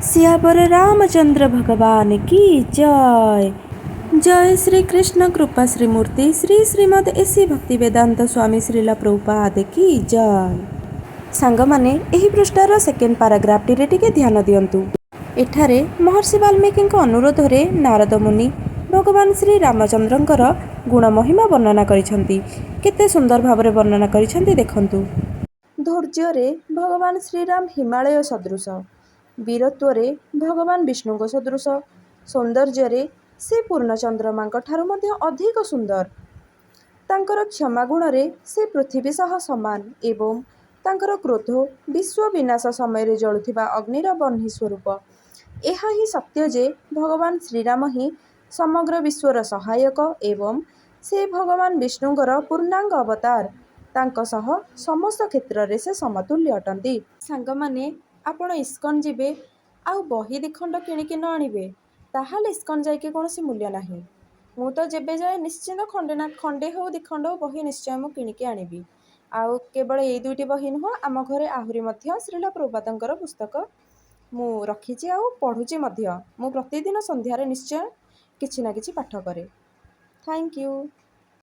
सियावर रामचंद्र भगवान की जय। जय श्री कृष्ण कृपा श्री मूर्ति श्री श्रीमद एसी भक्ति वेदांत स्वामी श्रील प्रभुपाद की जय। ସାଙ୍ଗମାନେ, ଏହି ପୃଷ୍ଠାର ସେକେଣ୍ଡ ପାରାଗ୍ରାଫଟିରେ ଟିକେ ଧ୍ୟାନ ଦିଅନ୍ତୁ। ଏଠାରେ ମହର୍ଷି ବାଲ୍ମୀକିଙ୍କ ଅନୁରୋଧରେ ନାରଦ ମୁନି ଭଗବାନ ଶ୍ରୀ ରାମଚନ୍ଦ୍ରଙ୍କର ଗୁଣ ମହିମା ବର୍ଣ୍ଣନା କରିଛନ୍ତି। କେତେ ସୁନ୍ଦର ଭାବରେ ବର୍ଣ୍ଣନା କରିଛନ୍ତି, ଦେଖନ୍ତୁ। ଧୈର୍ଯ୍ୟରେ ଭଗବାନ ଶ୍ରୀରାମ ହିମାଳୟ ସଦୃଶ। ବୀରତ୍ୱରେ ଭଗବାନ ବିଷ୍ଣୁଙ୍କ ସଦୃଶ। ସୌନ୍ଦର୍ଯ୍ୟରେ ସେ ପୂର୍ଣ୍ଣଚନ୍ଦ୍ରମାଙ୍କ ଠାରୁ ମଧ୍ୟ ଅଧିକ ସୁନ୍ଦର। ତାଙ୍କର କ୍ଷମା ଗୁଣରେ ସେ ପୃଥିବୀ ସହ ସମାନ ଏବଂ ତାଙ୍କର କ୍ରୋଧ ବିଶ୍ୱ ବିନାଶ ସମୟରେ ଜଳୁଥିବା ଅଗ୍ନିର ବହ୍ନି ସ୍ୱରୂପ। ଏହା ହିଁ ସତ୍ୟ ଯେ ଭଗବାନ ଶ୍ରୀରାମ ହିଁ ସମଗ୍ର ବିଶ୍ୱର ସହାୟକ ଏବଂ ସେ ଭଗବାନ ବିଷ୍ଣୁଙ୍କର ପୂର୍ଣ୍ଣାଙ୍ଗ ଅବତାର। ତାଙ୍କ ସହ ସମସ୍ତ କ୍ଷେତ୍ରରେ ସେ ସମତୁଲ୍ୟ ଅଟନ୍ତି। ସାଙ୍ଗମାନେ, ଆପଣ ଇସ୍କନ ଯିବେ ଆଉ ବହି ଦିଖଣ୍ଡ କିଣିକି ନ ଆଣିବେ, ତାହେଲେ ଇସ୍କନ ଯାଇକି କୌଣସି ମୂଲ୍ୟ ନାହିଁ। ମୁଁ ତ ଯେବେ ଯାଏ, ନିଶ୍ଚିନ୍ତ ଖଣ୍ଡେ ନା ଖଣ୍ଡେ ହଉ, ଦିଖଣ୍ଡ ହଉ, ବହି ନିଶ୍ଚୟ ମୁଁ କିଣିକି ଆଣିବି। ଆଉ କେବଳ ଏଇ ଦୁଇଟି ବହି ନୁହଁ, ଆମ ଘରେ ଆହୁରି ମଧ୍ୟ ଶ୍ରୀଲ ପ୍ରଭୁପାଦଙ୍କର ପୁସ୍ତକ ମୁଁ ରଖିଛି ଆଉ ପଢ଼ୁଛି ମଧ୍ୟ। ମୁଁ ପ୍ରତିଦିନ ସନ୍ଧ୍ୟାରେ ନିଶ୍ଚୟ କିଛି ନା କିଛି ପାଠ କରେ। Thank you.